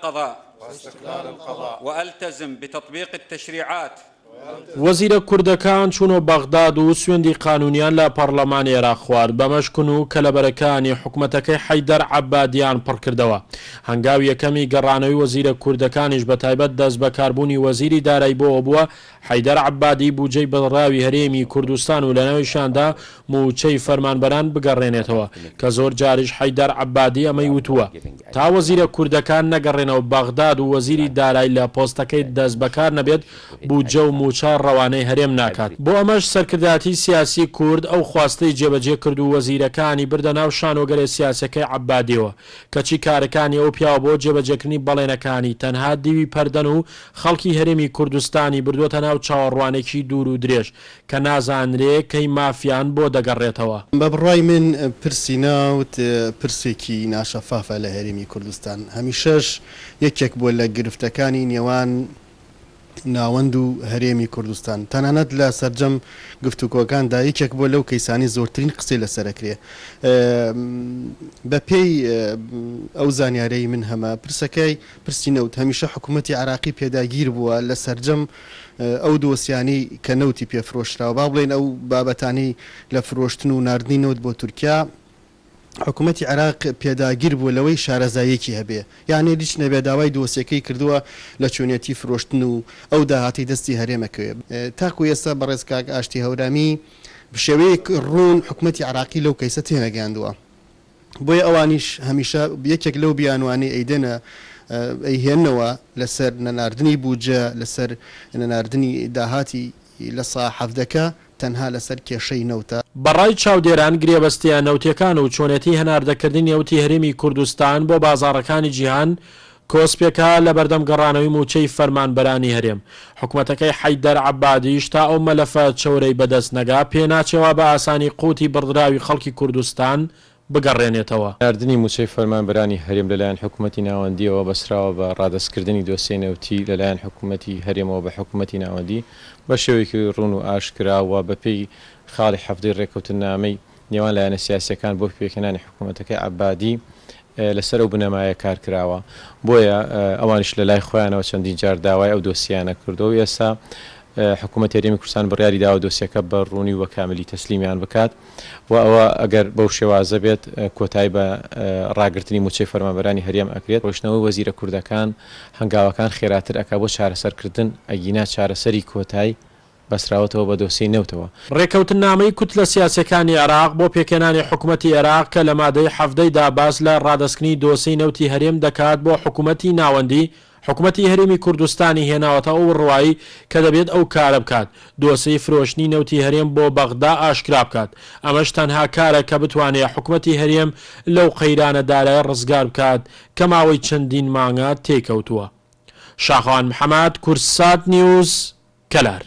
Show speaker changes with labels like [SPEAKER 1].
[SPEAKER 1] القضاء واستقلال القضاء وألتزم بتطبيق التشريعات.
[SPEAKER 2] وەزیرە کوردەکان چوونە بەغداد و سوێندی قانوونیان لە پەڕلەمانی عێراق خوارد، بەمەش کون و کەلەبەرەکانی حکومەتەکەی حەیدەر عەبادیان پڕکردەوە. هەنگاوی یەکەمی گەڕانەوەی وەزیرە کوردەکانیش بەتایبەت دەستبەکاربوونی وەزیری دارایی بۆ ئەوە بووە حەیدەر عەبادی بوجەی بڕراوی هەرێمی کوردستان و لەناویشیاندا مووچەی فەرمانبەران بگەڕێنێتەوە کە زۆر جاریش حەیدەر عەبادی ئەمەی وتووە تا وەزیرە کوردەکان نەگەڕێنەوە بەغداد و وەزیری دارای لە پۆستەکەی دەستبەکار نەبێت بودجە و مووچە ڕەوانەی هەرێم ناکات. بۆ ئەمەش سەرکردایەتی سیاسی کورد ئەو خواستەی جێبەجێ کرد و وەزیرەکانی بردە ناو شانۆگەرە سیاسیەکەی عەبادیەوە. کەچی کارەکانی ئەو پیاوە بۆ جێبەجێکردنی بەڵێنەکانی تەنها دیوی پەردەن و خەڵکی هەرێمی کوردستانی بردووەتە ناو چاوەڕوانێکی دوور و درێژ کە نازانرێ کەی مافیان بۆ دەگەڕێتەوە.
[SPEAKER 3] بە بڕوای من پرسی نەوت پرسێکی ناشەفافە لە هەرێمی کوردستان، هەمیشەش یەکێک بووە لە گرفتەکانی نێوان ناوەند و هەرێمی کوردستان، تەنانەت لە سەرجەم گفتوگۆکاندا یەکێک بووە لەو کەیسانەی زۆرترین قسەی لەسەر ئەکرێ. بە پێی ئەو زانیارەی من هەمە پرسەکەی پرسی نەوت هەمیشە حکوومەتی عێراقی پێداگیر بووە لە سەرجەم ئەو دۆسیانەی کە نەوتی پێ فرۆشراوە، با بڵێین ئەو بابەتانەی لە فرۆشتن و ناردنی نەوت بۆ تورکیا، حکومەتی عێراق پێداگیر بووە لەوەی شارەزاییەکی هەبێ، یانێ هیچ نەبێ داوای دۆسیەکەی کردووە لە چۆنیەتی فرۆشتن و ئەو داهاتەی دەستی هەرێم ئەکەوێ. تاکو ئێستا بەڕێز کاک ئاشتی هەورامی بشێوەیەک ڕوون حکومەتی عێراقی لەو کەیسە تێنەگەیاندووە. بۆیە ئەوانیش هەمیشە یەکێک لەو بیانوانەی ئەیدەنە ئەیهێننەوە لەسەر نەناردنی بودجە، لەسەر نەناردنی داهاتی 17% کە تەنها لەسەر کێشەی نەوتە.
[SPEAKER 2] بە ڕای چاودێران گرێبەستە نەوتیەکان و چۆنێتی هەناردەکردنی نەوتی هەرێمی کوردستان بۆ بازاڕەکانی جیهان کۆسپێکە لەبەردەم گەڕانەوەی مووچەی فەرمانبەرانی هەرێم. حکومەتەکەی حەیدەر عەبادیش تا ئەو مەلەفە چەورەی بەدەست نەگا پێناچێ وا بە ئاسانی قوتی بڕدراوی خەڵکی کوردستان بگەڕێنێتەوە.
[SPEAKER 4] ناردنی مووچەی فەرمانبەرانی هەرێم لەلایەن حکومەتی ناوەندییەوە بەستراوە بە ڕادەستکردنی دۆسیەی نەوتی لەلایەن حکومەتی هەرێمەوە بە حکومەتی ناوەندی بە شێوەیەکی ڕوون و ئاشکرا و بەپێی خاڵی حەڤدەی ڕێککەوتننامەی نێوان لایەنە سیاسییەکان بۆ پێکهێنانی حکومەتەکەی عەبادی لەسەر ئەو بنەمایە کار کراوە بۆیە ئەوانیش لەلای خۆیانەوە چەندین جار داوای ئەو دۆسیەیانە کردووە و ئێستا حکومەتی هەرێمی کوردستان بڕیاری داوە دۆسیەکە بە ڕوونی و بە کاملی تەسلیمیان بکات. و ئەوە ئەگەر بەو شێوازە بێت کۆتایی بە ڕاگرتنی مووچەی فەرمانبەرانی هەرێم ئەکرێت. ڕۆیشتنەوەی وەزیرە کوردەکان هەنگاوەکان خێراتر ئەکا بۆ چارەسەرکردن، ئەگینا چارەسەری کۆتای بەسراوەتەوە بە دۆسیەی نەوتەوە.
[SPEAKER 2] ڕێکەوتننامەی کوتلە سیاسیەکانی عێراق بۆ پێکهێنانی حکومەتی عێراق کە لە مادەی 17 دا باس لە ڕادەستکردنی دۆسێی نەوتی هەرێم دەکات بۆ حکومەتی ناوەندی، حکومەتی هەرێمی کوردستانی هێناوەتە ئەو بڕوایەی کە دەبێت ئەو کارە بکات، دۆسێی فرۆشتنی نەوتی هەرێم بۆ بەغدا ئاشکرا بکات، ئەمەش تەنها کارە کە بتوانێ حکومەتی هەرێم لەو قەیرانە دارایە ڕزگار بکات کە ماوەی چەندین مانگە تێیکەوتووە. شاخەوان محەمەد، کوردسات نیوز، کەلار.